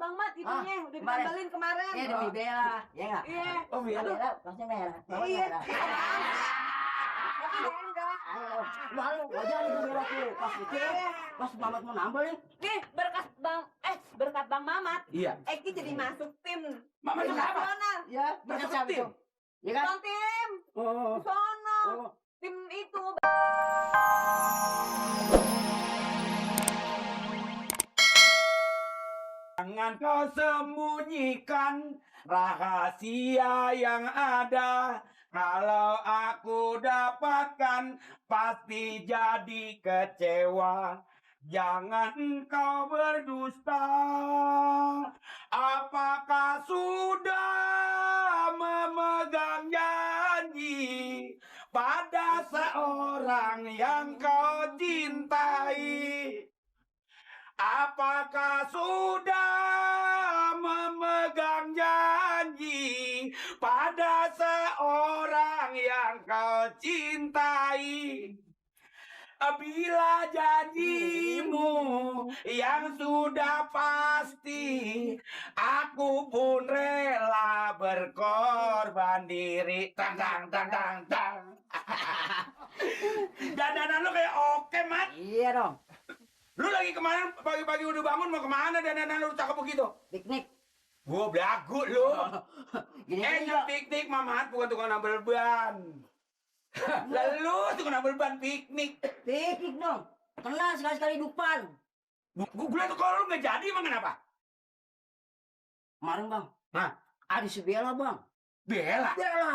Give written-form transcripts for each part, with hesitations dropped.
Bang Mat itunya udah kemarin. ditambelin kemarin. Iya demi Bella, ya nggak? Iya. Oh iya. Bella, pasti merah. Iya. Ayo, malu aja nih Bella tuh. Pas Mamat mau nambel nih. Nih berkat Bang Mamat. Iya. Eki jadi masuk tim. Masuk apa? nasional. Ya, Masuk siapa tim? itu? Iya kan? Bukan tim. Oh. Sono. Oh. Tim itu. Jangan kau sembunyikan rahasia yang ada. Kalau aku dapatkan pasti jadi kecewa. Jangan engkau berdusta. Apakah sudah memegang janji pada seorang yang kau cintai? Apakah sudah memegang janji pada seorang yang kau cintai? Bila janjimu yang sudah pasti, aku pun rela berkorban diri. Tang tang tang tang tang. Dandanan lu kayak oke, Mat. Iya dong. Lu lagi kemarin pagi-pagi udah bangun mau kemana dandanan lu cakep begitu? Piknik. Gua belagu lu. Gini Nyok piknik Mamat bukan tukang nambel ban. Lalu tukang nambel ban piknik. Piknik dong. Kenal sekali-sekali dupan. Gua tuh kalau lu nggak jadi emang kenapa? Kemarin bang. Hah? Ada si Bella bang. Bella. Bella.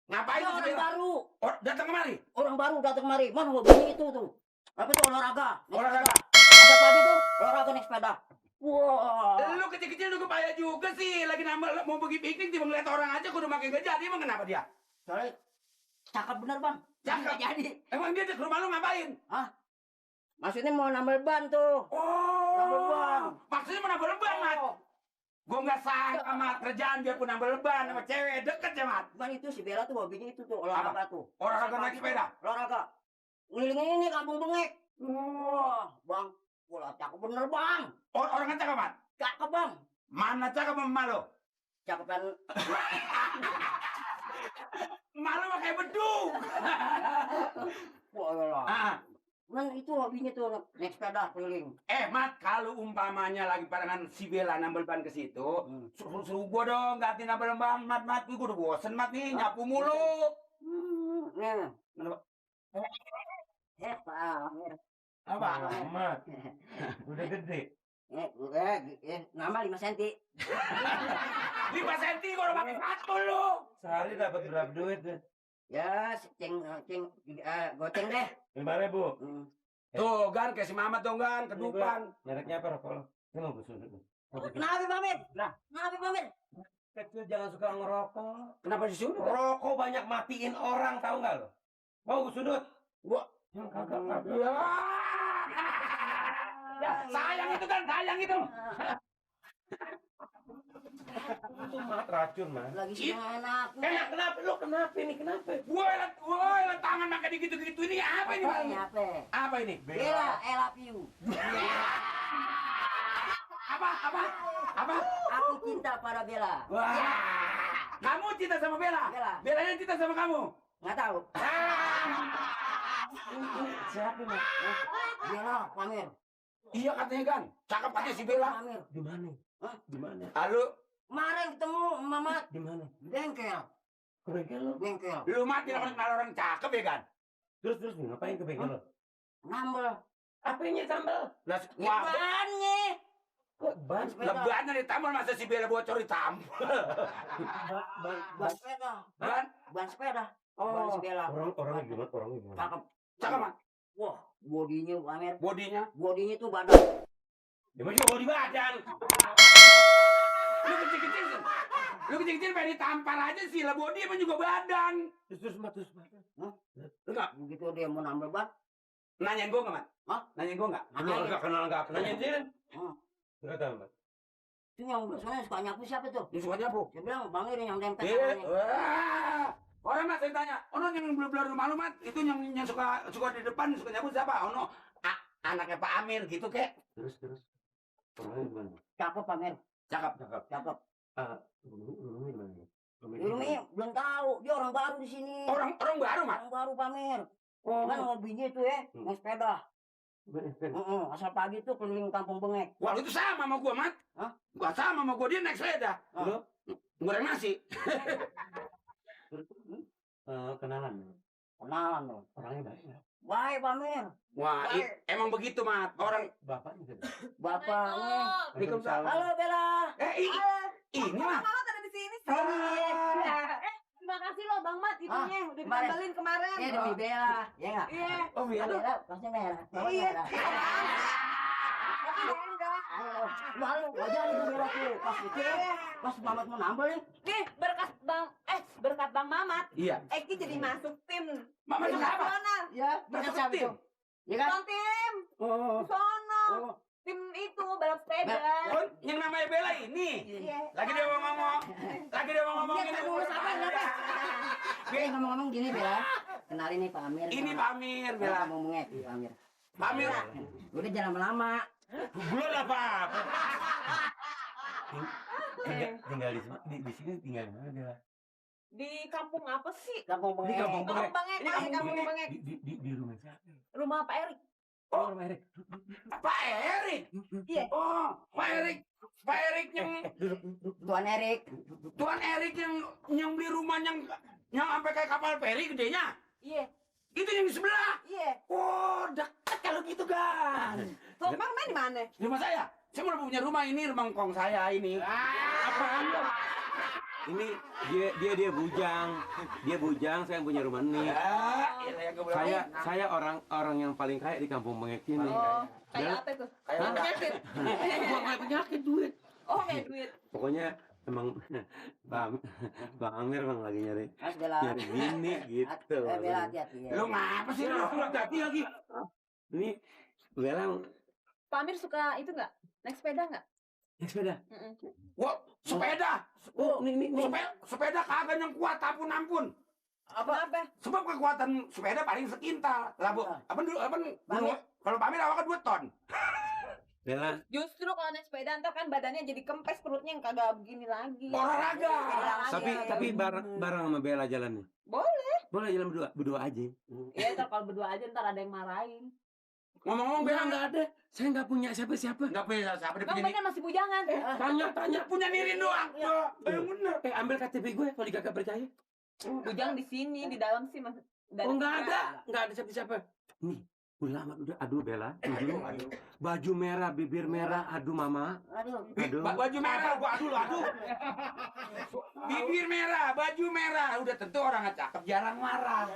Ngapain Ada tuh si orang Bella? baru. Oh, datang kemari. Orang baru datang kemari. Mana hobinya itu tuh? Apa tuh olahraga? Naik Olahraga. sepeda. Ada pagi tuh olahraga naik sepeda. Wah. Lu kecil-kecil lu payah juga sih. Lagi nambel mau pergi piknik tiba ngeliat orang aja kudu makin gak jadi emang kenapa dia? Soalnya cakep bener bang. Cakep. Nggak jadi. Emang dia ke rumah lu ngapain? Hah? Maksudnya mau nambel ban tuh. Nambel ban. Maksudnya mau nambel ban, Mat? Gue nggak sangka, Mat. Kerjaan dia pun nambel ban sama cewek. Deket ya, Mat? Bukan itu si Bella tuh hobinya itu tuh olahraga tuh. Olahraga naik sepeda? Olahraga. Ngelilingin ini kampung bengek. Wah, bang. Wah, cakep bener bang. Orang cakep, Mat? Cakep bang. Mana cakep sama lo? Cakepan. Malu mah kayak beduk. Wah, lah. Ah. Man itu hobinya tuh naik sepeda keliling. Mat, kalau umpamanya lagi barengan si Bella nambel ban ke situ, suruh gua dong ganti nambel ban, Mat. Gua udah bosen, Mat nih, nyapu mulu. Nih. Kenapa? Pak Amir. Apa? Mat. Udah gede. Nama 5 cm. 5 senti gua udah pakai satu lu. Sehari dapat berapa duit deh? Ya, goceng deh. 5.000. Tuh, Gan, kayak si Mamat dong, Gan, kedupan. Mereknya apa rokok lo? Ini mau gue sundut. Kenapa Pak Amir? Nah. Kenapa Pak Amir? Kecil jangan suka ngerokok. Kenapa disuruh? Rokok banyak matiin orang, tahu nggak lo? Mau gue sundut? Gua ya, sayang itu kan, sayang itu. Itu mat racun, Mas. Lagi senang enak. Kenapa lo? Kenapa ini? Kenapa? Gua liat tangan pakai digitu-gitu ini apa ini? Apa? Apa ini? Bella, I love you. Apa? Aku cinta pada Bella. Wah. Kamu cinta sama Bella? Bella. Bellanya cinta sama kamu? Nggak tahu. Siapa, Mas? Bella, Pak Amir. Iya katanya kan, cakep aja si Bella. Pak Amir. Di mana? Hah? Di mana? Lalu, Kemarin ketemu Mamat. Di mana? Bengkel. Ke bengkel lo? Bengkel. lu mati orang cakep ya kan? Terus ngapain ke bengkel lo? Nambel. Apanya sambal? Lah, wah, Bannya. Kok ban? lebaran ditambal masa si Bella bocor ditambal. Ban sepeda. Ban? Ban sepeda. Ban Oh, sepeda. orangnya gimana? Cakep. Cakep, Mat. Wah, bodinya Pak Amir. Bodinya. Bodinya tuh badan. Dia mah juga di badan. Lu kecil-kecil pengen ditampar aja sih, lah bodi emang juga badan. Terus mat. Enggak, Begitu dia mau nambel ban. nanyain gua nggak, Mat? Hah? Nanyain gua nggak? Nanyain. Enggak kenanya dia. Enggak tahu, Mat. Itu yang biasanya suka nyapu siapa tuh? Lu suka nyapu? Dia bilang Bang Amir yang nempel Iya. tangannya. Wah. Orang Mat, saya tanya, ono yang belum rumah lu, Mat, itu yang suka di depan suka nyapu siapa? Ono anaknya Pak Amir gitu kek. Terus. Cakep pamer. Cakep, cakep. Cakep. Rumahnya di mana? Di rumahnya belum tahu. Dia orang baru di sini. Orang baru, Mat. Orang baru pamer. Oh, Kan hobinya itu ya, naik sepeda. Asal pagi tuh keliling kampung Bengek. Wah, lu itu sama sama gua, Mat. Hah? Gua sama sama gua, dia naik sepeda. Ah. Goreng nasi. Kenalan. Kenalan loh. Orangnya baik nggak? Baik pamer. Wah, emang begitu, Mat. Orang Bapaknya juga. Bapaknya. Waalaikumsalam. Halo Bella. Ini mah. Mamat ada di sini sih. Terima kasih loh Bang Mat itunya udah kemarin. ditambalin kemarin. Ya demi Bella. Ya nggak? Iya. Oh, Bella pasti merah. Mama Iya. merah. Enggak. Malu aja nih Bella tuh. Pas itu pas Mamat mau nambah nih. Nih berkat Bang Mamat. Iya. Eki jadi masuk tim. Mama Tim itu apa? nasional. Ya, Masuk siapa tim. tuh? Ya kan? Bukan tim. Oh. Sono. Oh. Tim itu balap sepeda. Oh, yang namanya Bella ini. Iya. Lagi dia mau ngomong. Lagi dia mau ngomong. Dia kan ngurus apa? Ngomong-ngomong gini Bella. Kenalin nih Pak Amir. Ini Pak Amir, Bella. Kamu Bengek, Pak Amir. Pak Amir. Udah jangan lama-lama. Belum apa? Tinggal di sini tinggal di mana dia? Di kampung apa sih? Kampung Di Bengek. kampung Bengek. Bangek, Ini kampung kampung Bengek. Bangek. Di rumah siapa? Rumah Pak Erik. Oh, rumah Erik. Pak Erik. Iya. Oh, Pak Erik. Pak Erik yang Tuan Erik. Tuan Erik yang beli rumah yang sampai kayak kapal feri gedenya. Iya. Itu yang di sebelah. Iya. Oh, dekat kalau gitu kan. Tuh, Bang main di mana? Di rumah saya. Saya mau punya rumah ini, rumah kong saya ini. Apaan lo? Ini dia bujang. Dia bujang, saya punya rumah ini. Saya orang yang paling kaya di kampung Bengek ini. Oh, kayak apa tuh? Kayak Penyakit. Gua nggak penyakit duit. Oh, kayak duit. Pokoknya emang Bang Amir emang lagi nyari Mas Bella. bini gitu. Bella hati-hati ya. Lu ngapa sih lu? Lu hati lagi. Ini Bella Pak Amir suka itu nggak? Naik sepeda nggak? naik sepeda. Wah, sepeda. Oh, ini. Sepeda kagak yang kuat ampun. Apa? Sebab kekuatan sepeda paling sekintal. Lah, Bu. Apa kalau Pak Amir awalnya 2 ton. Bella, Justru kalau naik sepeda ntar kan badannya jadi kempes, perutnya yang kagak begini lagi. Olahraga. tapi bareng sama Bella jalannya. Boleh jalan berdua aja. Iya, ntar kalau berdua aja ntar ada yang marahin. Ngomong-ngomong Bella Nggak ada. Saya nggak punya siapa-siapa. Enggak punya siapa dia Bang punya bener masih bujangan. Tanya. punya Nirin doang. Yang bener. Ambil KTP gue kalau kagak percaya. Bujang di sini, di dalam sih mas. Oh, nggak ada siapa-siapa. Nih, udah lama udah. Aduh Bella, aduh. Baju merah, bibir merah, aduh mama. Aduh. Aduh. Baju merah, gua aduh. Bibir merah, baju merah. Udah tentu orang cakep jarang marah.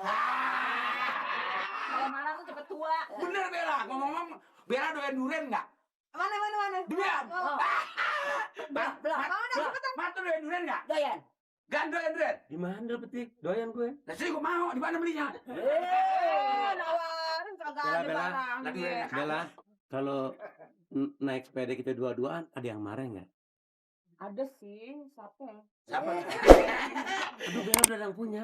Kalau marah tuh cepet tua. Bener Bella, ngomong-ngomong, Bella doyan durian nggak? Mana? Durian. Oh. Mat tuh doyan durian nggak? Doyan. Gak doyan durian. Di mana petik? Doyan gue. Nah, sini gua mau, di mana belinya? Nawarin kagak ada Bella, barang. lagi Iya. Bella, kalau naik sepeda kita dua-duaan, ada yang marah nggak? Ada sih, siapa ya? Siapa? Aduh Bella udah ada yang punya.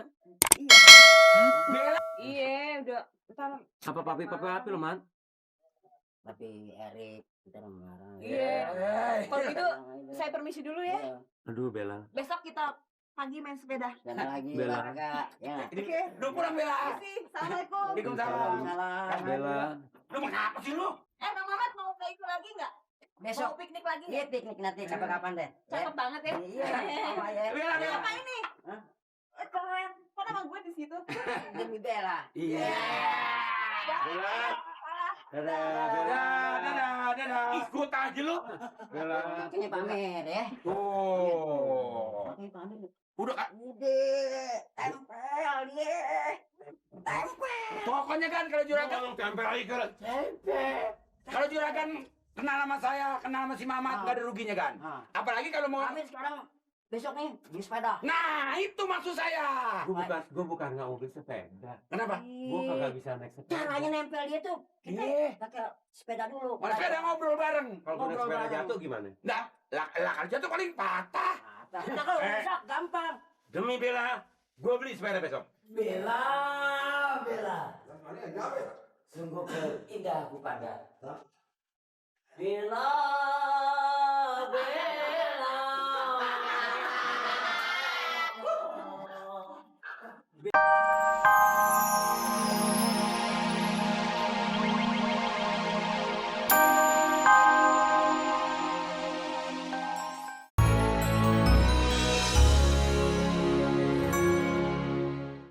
Bella. Iya, udah. Ntar. Apa papi lo man? Tapi Erik kita marah. Iya. Eh, Kalau gitu, saya permisi dulu ya. Iya. Aduh Bella. Besok kita pagi main sepeda. Jangan lagi Bella. olahraga. Ya. Ini udah pulang Bella. Makasih. Assalamualaikum. Waalaikumsalam. Salam. Bella. Lu mau ngapa sih lu? Bang Mamat mau ke itu lagi nggak? Besok Mau piknik lagi iya nggak? piknik nanti kapan-kapan deh. Cakep banget ya. Iya, sama ya. Bella. Apa ini? Hah? Keren. Kok nama gue di situ? Demi Bella. Iya. Bella. Dadah. Ikut aja lu. Bella. Makanya pamer ya. Oh. Makanya pamer. Udah Kak. Udah, tempel dia. Tempel. Pokoknya kan kalau juragan Tempel lagi ke. kalau juragan kenal sama saya, kenal sama si Mamat, nggak ada ruginya kan. Nah, Apalagi kalau mau. kami sekarang besok nih di sepeda. Nah, itu maksud saya. Gue bukan nggak mau beli sepeda. Kenapa? Gue kagak bisa naik sepeda. Caranya nempel dia tuh. Kita Iya. pakai sepeda dulu. Mana sepeda ngobrol bareng. Kalau gue naik Ngobrol sepeda bareng. jatuh gimana? Nah, lah kalau jatuh paling patah. Nah, kalau rusak gampang. Demi Bella, gue beli sepeda besok. Bella. Sungguh indah aku pada. Bella.